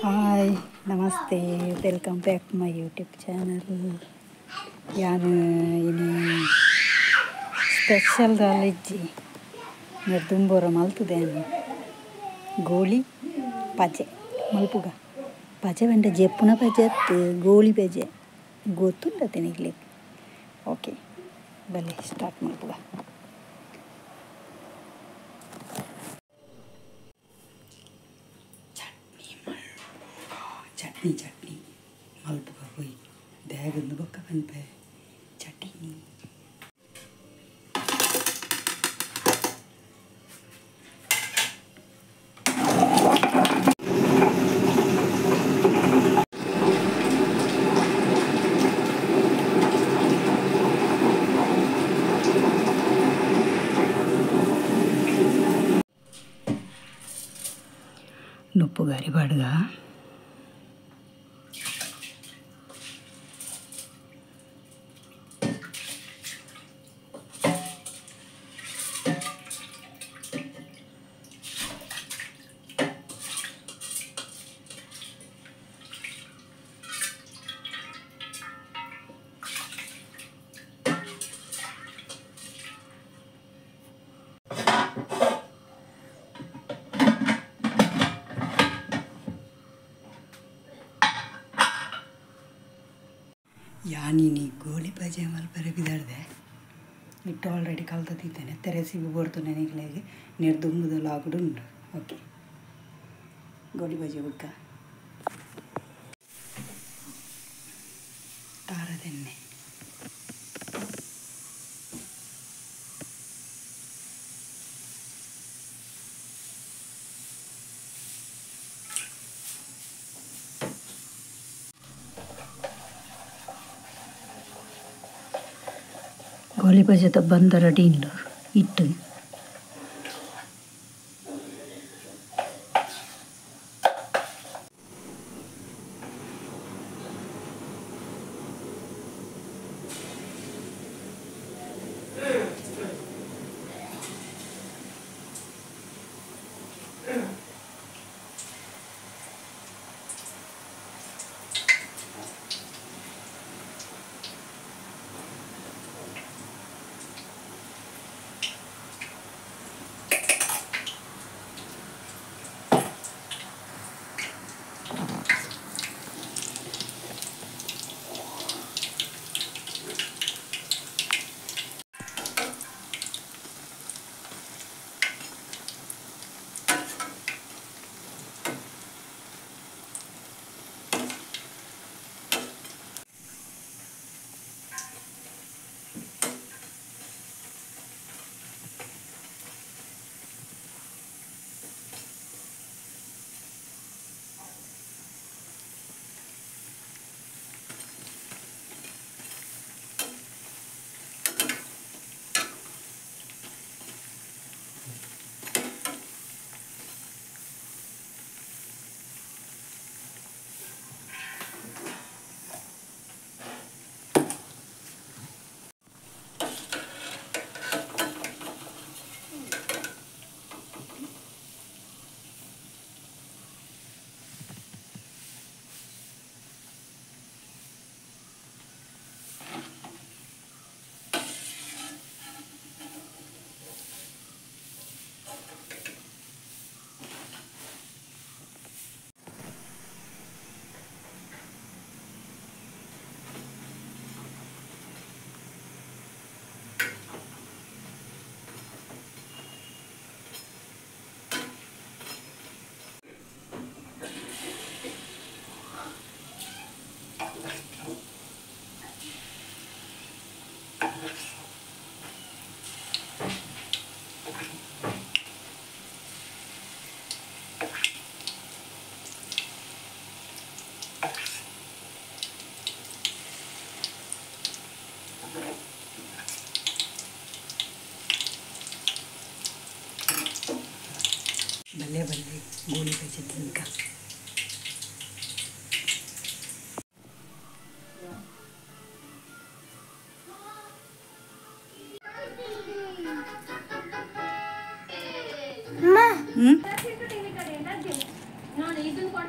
Hi namaste, welcome back my YouTube channel. ಯಾನು ಇನಿ special ದಾಲಿಜ್ಜಿ ದುಂಬೋರ ಮಲ್ತುದೇನು ಗೋಳಿ ಪಜೆ ಮಲ್ಪುಗ. ಪಜೆ ಪಂಡ ಜೆಪ್ಪುನ ಪಜೆ ಅತ್ತು, ಗೋಳಿ ಪಜೆ ಗೊತ್ತುಂಡತೆ ನಿಕ್ಲೆಗ್. ಓಕೆ ಬಲೆ ಸ್ಟಾರ್ಟ್ ಮಲ್ಪುಗ. ಚಟ್ನಿ ಚಟ್ನಿ ಮಲ್ಪುಗ ಪೋಯಿ ದ್ಯಾಗಂದು ಬೊಕ್ಕ ಪನ್ಪೆ ಚಟ್ನಿ. ನುಪ್ಪು ಗಾರಿ ಪಾಡ್ಗ. ಯಾನಿನಿ ಗೋಳಿ ಬಜೆ ಮಲ್ಪರೆ ಬಿದಾಡ್ದೆ ಇಟ್ಟು ಆಲ್ರೆಡಿ ಕಲ್ತದಿದ್ದೇನೆ. ತೆರೆಸಿಬು ಬೋರ್ತು ನೆನೆಗ್ಲೆಗ್ ನೀರು ದುಂಬುದ ಲಾಗುಡು ಉಂಡು. ಓಕೆ ಗೋಳಿ ಬಜೆ ಬುಕ್ಕ ತಾರದೆಣ್ಣೆ ಗೋಳಿ ಬಜೆತ ಬಂದ ರೆಡಿ ಉಂಡು ಇಟ್ಟು.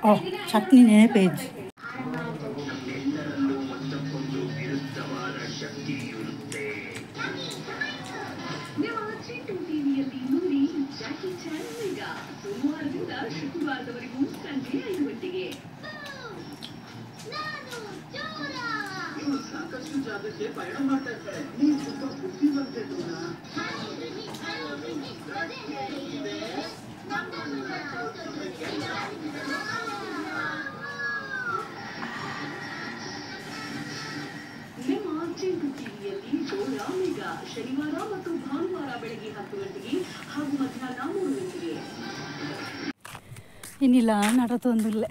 ಓ ಚಟ್ನಿ ನೆನಪೇಜ್ ಶನಿವಾರ ಮತ್ತು ಭಾನುವಾರ ಬೆಳಗ್ಗೆ 10 ಗಂಟೆಗೆ ಹಾಗೂ ಮಧ್ಯಾಹ್ನ 3 ಗಂಟೆಗೆ. ಇನ್ನಿಲ್ಲ ನಡತೊಂದಿಲ್ಲ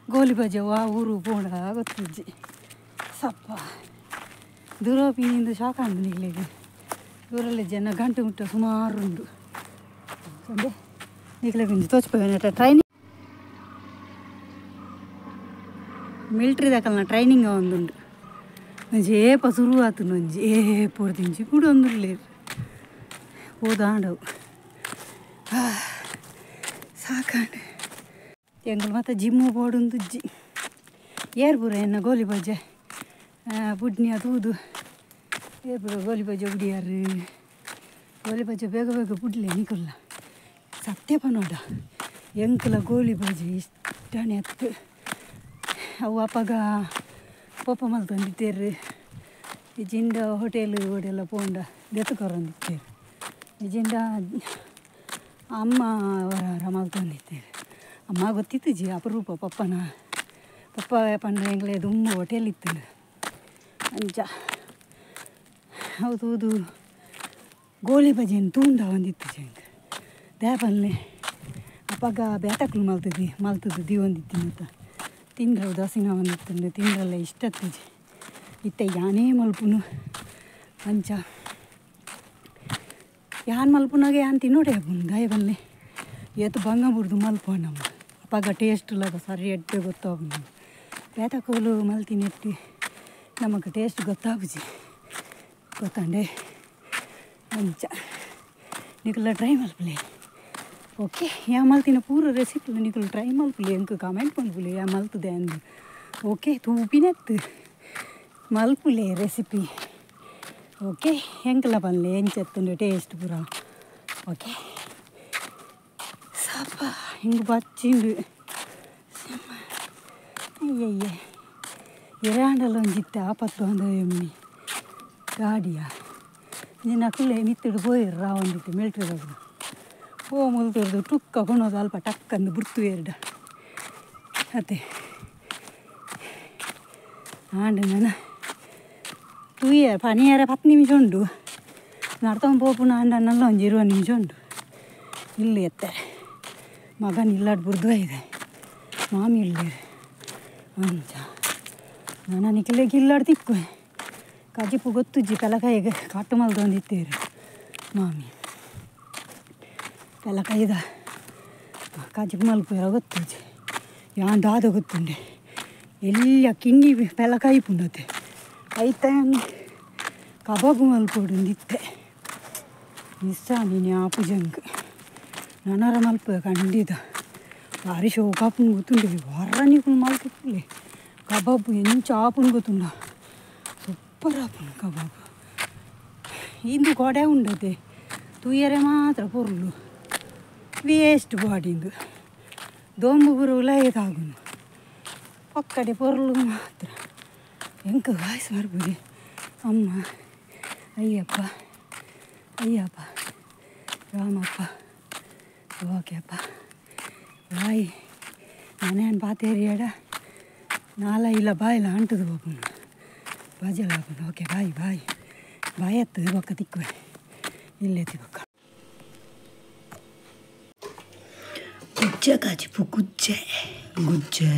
ಗೋಲಿ ಬಜೆ ವಾ ಊರು ಪೋಣ ಗೊತ್ತಿಜ್ಜಿ ಸಪ್ಪ ದೂರೋಪಿನಿಂದ ಶಾಖ ನಿಗ್ಲಿಗೆ ದೂರಲ್ಲಿ ಜನ ಗಂಟೆ ಮುಟ್ಟ ಸುಮಾರು ಉಂಡು ಸಂಡೆ ನಿಗ್ಲಿಗೆ ಒಂಜಿ ತೋಚ್ಪೋಯ್ ಟ್ರೈನಿಂಗ್ ಮಿಲಿಟ್ರಿ ದಾಕಲ್ನ ಟ್ರೈನಿಂಗ್ ಒಂದುಂಡು ಒಂಜಿ ಏಪ ಸುರು ಆತುಂಡು ಒಂಜಿ ಏಪೊಡ್ದಿಂಚಿ ಕೂಡ ಒಂದುಲ್ಲೇರು ಪೋದಾಂಡವು ಸಾಕಾಂಡು ಎಂಕುಲು ಮಾತ ಜಿಮ್ಮು ಬೋಡುಂದುಜ್ಜಿ ಏರ್ ಪೂರ ಎನ್ನ ಗೋಲಿ ಬಜೆ ಬುಡ್ನಿ ತೂದು ಏರ್ ಪೂರ ಗೋಲಿ ಬಜೆ ಬುಡಿಯಾರು ಗೋಲಿ ಬಜೆ ಬೇಗ ಬೇಗ ಬುಡ್ಲೆ ನಿಕುಲ್ಲ ಸತ್ಯ ಪನೋಡ ಎಂಕುಲ ಗೋಲಿ ಬಜೆ ಇಷ್ಟನೇ ಅತ್ತು ಅವು ಅಪಗ ಪೊಪ್ಪ ಮಲ್ತೊಂದಿತ್ತೇರು ಇಜಿಂಡ ಹೋಟೆಲ್ ಓಡೆಲ್ಲ ಪೋಂಡ ದೆತ್ತು ಕೊರೊಂದಿತ್ತೇರು ಇಜಿಂಡ ಅಮ್ಮ ಅವರ ಮಲ್ತೊಂದಿತ್ತೇರು ಅಮ್ಮ ಗೊತ್ತಿತ್ತು ಜಿ ಅಪರೂಪ ಪಪ್ಪನ ಪಪ್ಪ ಪಂಡ ಎಂಗ್ಲೆ ದುಂಬು ಹೋಟೆಲ್ ಇತ್ತು ಅಂಚ ಹೌದು ಹೌದು ಗೋಲಿ ಬಜೆನ್ ತೂಂಡ ಒಂದಿತ್ತು ಜಂಗ್ ದೇಪಲ್ಲೆ ಅಪ್ಪಗ ಬೇಟಕ್ಲು ಮಲ್ತದಿ ಮಲ್ತದ್ದು ದೀವೊಂದಿತ್ತಿ ಅಂತ ತಿಂದ್ರೆ ಉದಾಸೀನ ಒಂದಿತ್ತಂದು ತಿಂದ್ರಲ್ಲ ಇಷ್ಟತ್ತಿಜಿ ಇತ್ತೆ ಯಾನೇ ಮಲ್ಪುನು ಅಂಚ ಯಾನ್ ಮಲ್ಪುನಾಗ ಯಾನ್ ತಿನ್ನೋಡೆ ಆಪುನು ದಾಯ ಬಲ್ಲೆ ಏತು ಬಂಗ ಬುಡ್ದು ಮಲ್ಪ ನಮ್ಮ ಅಪ್ಪಗ ಟೇಸ್ಟ್ ಲಾಗ ಸರಿ ಎಡ್ಡೆ ಗೊತ್ತಾಪುನು ಬೇಟಕೋಲು ಮಲ್ತಿನ ಎಟ್ಟಿ ನಮಗೆ ಟೇಸ್ಟ್ ಗೊತ್ತಾಪುಜಿ ಗೊತ್ತಂಡೆ ಅಂಚ ನಿಕುಲ ಟ್ರೈ ಮಲ್ಪುಲೆ ಓಕೆ ಯಾ ಮಲ್ತಿನ ಪೂರ ರೆಸಿಪಿ ನಿಕುಲು ಟ್ರೈ ಮಲ್ಪುಲೆ ಎಂಕ್ ಕಮೆಂಟ್ ಮಲ್ಪುಲೆ ಯಾ ಮಲ್ತದೆ ಅಂದು ಓಕೆ ತೂಪಿನೆತ್ತು ಮಲ್ಪುಲೆ ರೆಸಿಪಿ ಓಕೆ ಎಂಕಲ ಪನ್ಲೆ ಎಂಚತ್ತುಂಡು ಟೇಸ್ಟ್ ಪೂರ ಓಕೆ ಸಪ ಹಿಂಗೆ ಬಚ್ಚಿಂಡು ಅಯ್ಯಯ್ಯ ಇರಾಂಡಲ ಒಂಜಿತ್ತೆ ಆಪತ್ತು ಅಂದ್ರೆ ಎಮ್ಮಿ ಗಾಡಿಯ ನಿನ್ನ ಮಿತ್ತಿಡು ಪೋಯಿರು ರಾವಂದಿತ್ತು ಮಿಲ್ಟ್ರಿದಾಗ ಓ ಮುಲ್ತಿರ್ದು ಟುಕ್ಕ ಕೊಣೋದು ಅಲ್ಪ ಟಕ್ಕಂದು ಬುರ್ತು ಎರಡ ಅತ್ತೆ ಆಂಡ ನನ್ನ ತೂಯ ಪನಿಯರ 10 ನಿಮಿಷ ಉಂಡು ನಡ್ತೊಂದು ಪೋಪುನ ಆಂಡ ನಲ್ಲ ಒಂಜಿ 20 ನಿಮಿಷ ಉಂಡು ಇಲ್ಲಿ ಎತ್ತಾರೆ ಮಗನ ಇಲ್ಲಾಡ್ ಬುರ್ದು ಇದೆ ಮಾಮಿ ಇಲ್ಲಿ ಅಂಚ ನಾನು ನಿಖಿಲೆಗೆ ಇಲ್ಲಾಡ್ ತಿಕ್ಕು ಕಜಿಪು ಗೊತ್ತುಜ್ಜಿ ಪೆಲಕಾಯಿಗೆ ಕಟ್ಟು ಮಲ್ದೊಂದಿತ್ತೇರು ಮಾಮಿ ಪೆಲಕಾಯಿದ ಕಜಿಪು ಮಲ್ಪುರ ಗೊತ್ತುಜ್ಜಿ ಯಾನ್ ದಾದ ಗೊತ್ತುಂಡೆ ಎಲ್ಲ ಕಿನ್ನಿ ಪೆಲಕಾಯಿ ಪುಂಡತೆ ಐತ ಕಬಾಬು ಮಲ್ಪೊಡುಂದಿತ್ತೆ ಮಿಸ್ಸ ನೀನು ಆಪು ಜಂಕ್ ನನರ ಮಲ್ಪ ಖಂಡಿತ ಭಾರಿ ಶೋಕಾಪುನ್ ಗೊತ್ತುಂಡೆ ಹೊರ ನೀకులు ಮಲ್ಪುಲೆ ಕಬಾಬು ಎಂಚ ಆಪುನ್ ಗೊತ್ತುಂಡ ಸೂಪರ್ ಆಪುನ್ ಕಬಾಬು ಇಂದು ಕೊಡೆ ಉಂಡತೆ ತೂಯರೆ ಮಾತ್ರ ಪೊರ್ಲು ವೇಸ್ಟ್ ಬಾಡಿಂದು ದೊಂಬು ಪುರ ಉಲಾಯದಾಗುನು ಪಕ್ಕಡೆ ಪೊರ್ಲು ಮಾತ್ರ ಎಂಕ ವಾಯ್ಸ್ ಮರ್ಬುದಿ ಅಮ್ಮ ಅಯ್ಯಪ್ಪ ಅಯ್ಯಪ್ಪ ರಾಮಪ್ಪ ಓಕೆಪ್ಪ ಬಾಯ್ ನಾನೇನು ಪಾತೇರಿಯಾಡ ನಾಲ ಇಲ್ಲ ಬಾಯಿಲ್ಲ ಅಂಟದು ಬಾಪುನು ಬಾಜಲ್ಲ ಆಪುನು ಓಕೆ ಬಾಯ್ ಬಾಯ್ ಬಾಯ್ ಎತ್ತು ಬೊಕ್ಕ ತಿಕ್ಕುವೆ ಇಲ್ಲೆತ್ತಿ ಬೊಕ್ಕ ಗುಜ್ಜೆ ಕಾಜಿಪು ಗುಜ್ಜೆ ಗುಜ್ಜೆ